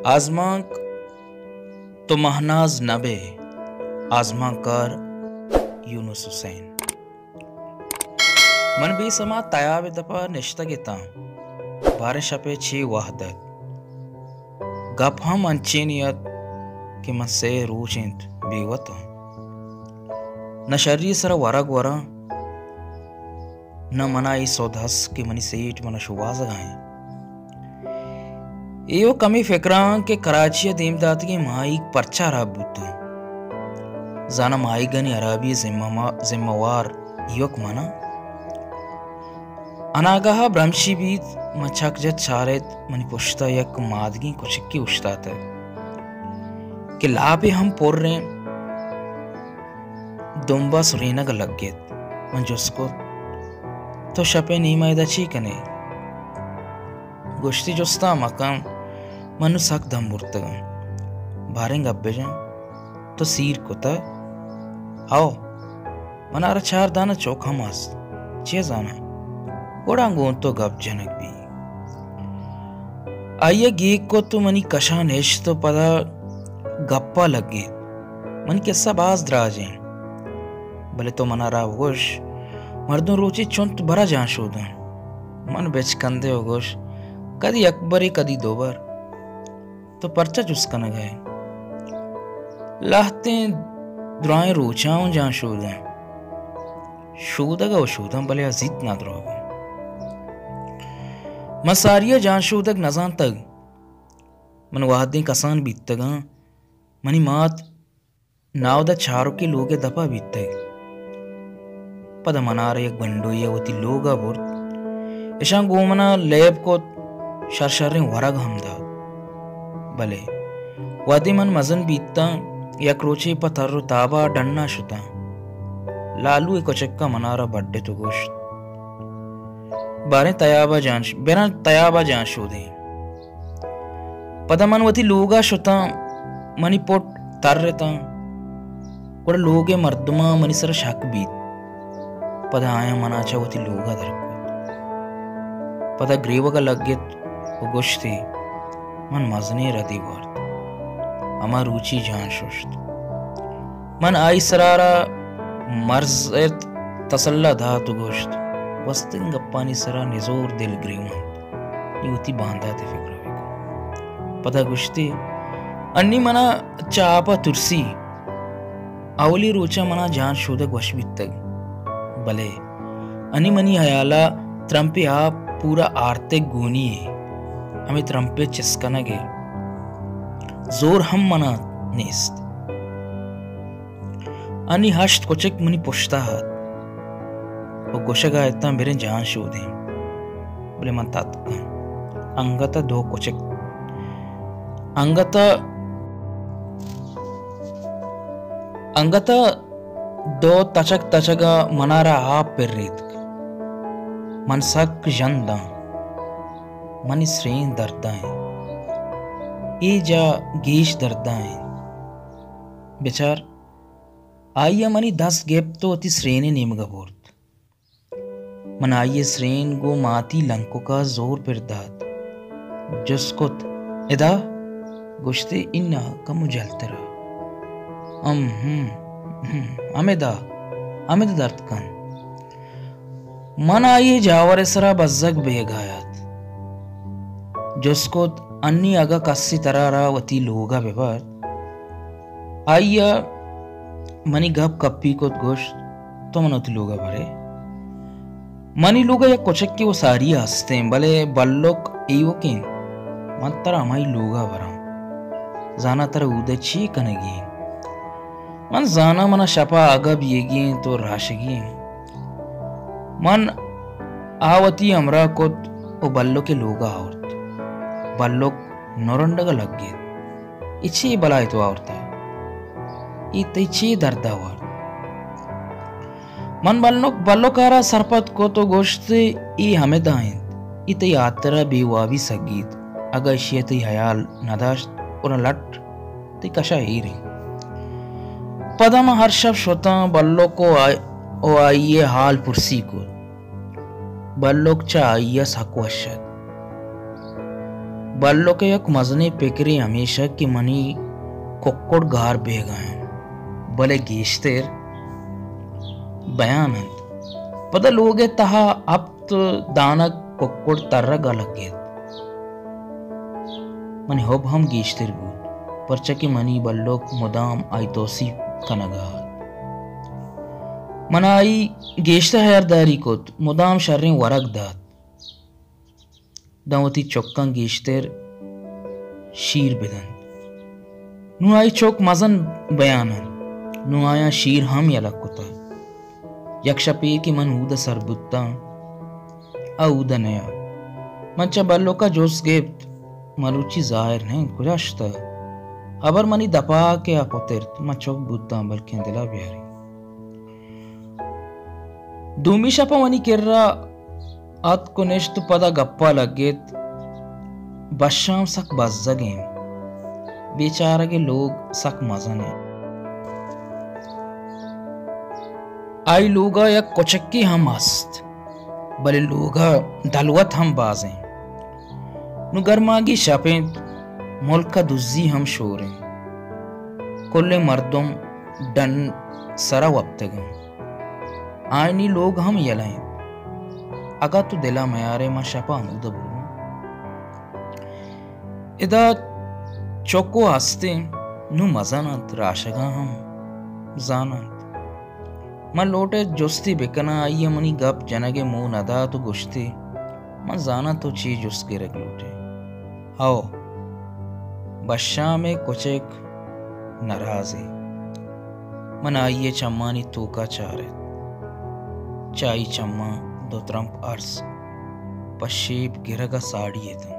آزمانک تو مہناز نہ بئے، آزمانکار یونس حسین۔ من بے سما تیاب ءِ دپ ءَ نشتگ اتاں، باریں شپ ءِ چے وہد ات۔ گپ ہم انچیں ات کہ من سے روچ انت بے وت آں۔ نہ شری ءِ سرا ورگ وراں، نہ منا اے سد ہست کہ منی سیٹ منا شوہازگ ءَ انت۔ ایوک ہمے فکر ءَ آں کہ کراچی ءَ دیم داتگیں ماہیگ پرچا ہراب بوتاں۔ زاناں ماہیگانی ہرابی ءِ ذمہ ما-، ذمہ وار ایوک من آں۔ اناگاہ ءَ برمشی بیت، من چک جت چارت، منی پشت ءَ یک مادگیں کچکے اوشتاتگ کہ لاپے ہم پریں دمب ءَ سرینگ ءَ لگت۔ من جست کت، تو شپ ءِ نیم ءَ ادا چی کن ئے؟ گوشتی، جستاں مکن، من نوں سک دم برتگاں۔ باریں گپ بجن، تو سیر کتگ؟ ہئو، منارا چار دانہ چک ہم است، چے زاناں؟ گڑا گوں تو گپ جنگ بی۔ آئی ءَ گیگ کت ءُ منی کشاں نشت ءُ پدا گپ ءَ لگت۔ منی کسہ باز دراج انت، بلے تو منارا بگوش، مردم روچے چنت برا جان شوداں؟ من بچکندے ءُ گوش، کدی یک برے، کدی دو بر۔ تو پرچا جست کنگ ءَ ئے؟ لہتیں درائیں روچاں اوں جان شوداں۔ شودگ ءَ شوداں، بلے آ زیت نادراہ۔ من ساری ءَ جان شودگ نزانتگ۔ من وہدیں کسان بیتگاں، منی مات ناودا چاروکیں لوگ ءِ دپا بیتگ۔ پدا منارا یک گنڈوے ءَ وتی لوگ ءَ برت۔ اشاں گوں منا لیب کت، شر شریں ورگ ہم دات۔ بلے وہدے من مزن بیتاں، یک روچے پہ تر ءُ تاب ءَ ڈن ءَ شتاں۔ لالو ءِ کچک ءَ منارا بڈت ءُ گوشت، باریں تیاب ءَ جان ش-، براں تیاب ءَ جان شودیں۔ پدا من وتی لوگ ءَ شتاں، منی پٹ تر اتاں۔ گڑا لوگ ءِ مردماں منی سرا شک بیت۔ پدا آیاں منا چہ وتی لوگ ءَ در کت۔ پدا گریوگ ءَ لگت ءُ گوشتی، من مزنیں ردے وارت۔ ہما روچی جان ششت۔ من آئی سرا را مرز ات، تسلا دات ءُ گوشت، گوستگیں گپانی سرا نزور دل گریونت۔ نی وتی باندات ءِ فکر ءَ بکن۔ پدا گوشتی، انی منا چہ آپ ءَ ترسی۔ اولی روچ ءَ منا جان شودگ وش بیتگ، بلے انی منی ہیال ءَ ترمپے آپ پورا آرتگ گونی یے۔ ہمے ترمپے چست کنگ ءِ زور ہم منا نیست۔ انی ہشت کچک منی پشت ءَ ات ءُ گوشگ ءَ اتاں، بریں جان شودیں۔ بلے من تتکاں۔ انگت ءَ دو کچک، انگت ءَ، انگت ءَ دو تچگ تچگ ءَ منارا آپ پریتک۔ من سک ژنداں۔ منی سرین درد ءَ انت۔ اے جاہ گیش درد ءَ انت۔ بچار، آئی ءَ منی دست گپت ءُ وتی سرین ءِ نیمگ ءَ برت۔ من آئی ءِ سرین گوں ماتی لنکک ءَ زور پر دات۔ جست کت، ادا؟ گوشتے، انا، کمو جہلتر ءَ۔ ام، ہم، ہم، ہمدا، ہمدا درد کنت۔ من آئی ءِ جاور ءِ سرا بزگ بیگ ءَ ات۔ جست کت، انی اگاں کسے ترا را وتی لوگ ءَ بہ برت؟ آئی ءَ منی گپ کپی کت، گوشت، تو من وتی لوگ ءَ برئے؟ منی لوگ ءَ یک کچکے ءُ ساری ءَ ہستیں، بلے بلک ایوک انت۔ من ترا ہمائی لوگ ءَ براں۔ زاناں ترا اود ءَ چی کنگی انت؟ من زاناں منا شپ ءَ آگاہ بیگی انت ءُ راشگی انت۔ من آ وتی ہمراہ کت ءُ بلک ءِ لوگ ءَ آورت۔ بلک نرنڈگ ءَ لگت۔ اے چے بلائے تو آورتہ؟ اے تئی چے درد ءَ آورت؟ من بلک، بلک ءَ را سرپد کت ءُ گوشت، اے ہمدا انت۔ اے تئی ہاترا بے وابی سگیت۔ اگاں ایشی ءَ تئی ہیال نہ داشت، گڑا لٹ تئی کش ءَ ایر انت۔ پدا من ہر شپ شتاں، بلک ءُ آ-، ءُ آئی ءِ حال پرسی کت۔ بلک چہ آئی ءَ سک وش ات۔ بلوک ءِ یک مزنیں پکرے ہمیش ات کہ منی ککڑ گار بیگ ءَ انت، بلے گیشتر بیان انت۔ پدا لوگ ءِ تہا ہپت دانگ ککڑ ترگ ءَ لگت۔ منی حب ہم گیشتر بوت، پرچا کہ منی بلوک مدام آئی توسیپ کنگ ءَ ات۔ من آئی گیشتر ہیالداری کت، مدام شریں ورگ دات، داں وتی چکاں گیشتر شیر بدنت۔ نوں آئی چک مزن بیان انت، نوں آیاں شیر ہم یلہ کتگ۔ یک شپے کہ من اود ءَ سر بوتاں، آ اود ءَ نیات۔ من چہ بلوک ءَ جست گپت، مروچی زاہر نہ انت، کجا شتگ؟ ہبر منی دپ ءَ کہ آ پترت، من چک بوتاں، بلکیں دل ءَ بیاری۔ دومی شپ ءَ منی کرا اتک ءُ نشت ءُ پدا گپ ءَ لگت، بشام سک بزگ انت، بیچارگ ءِ لوگ سک مزن انت۔ آئی لوگ ءَ یک کچکے ہم است، بلے لوگ ءَ دلوت ہم باز انت۔ نوں گرماگی شپ انت، ملک ءَ دزی ہم شور انت۔ کلیں مردم ڈن سر ءَ وپتگ انت۔ آیانی لوگ ہم یلہ انت۔ اگاں تو دل ءَ میارئے، من شپ ءَ ہمود ءَ برواں۔ ادا چک ءُ ہستیں، نوں مزن انت، راشگاں ہم زان انت۔ من لوٹت جستی بکناں، آئی ءَ منی گپ جنگ ءِ موہ نہ دات ءُ گوشتی، من زاناں تو چی جست گرگ لوٹئے۔ ہئو، بشام ءِ کچک نراز انت۔ من آئی ءِ چمانی توک ءَ چارت۔ چہ آئی چماں دو ترمپ ارس پہ شیپ گرگ ءَ ساڑی اتنت۔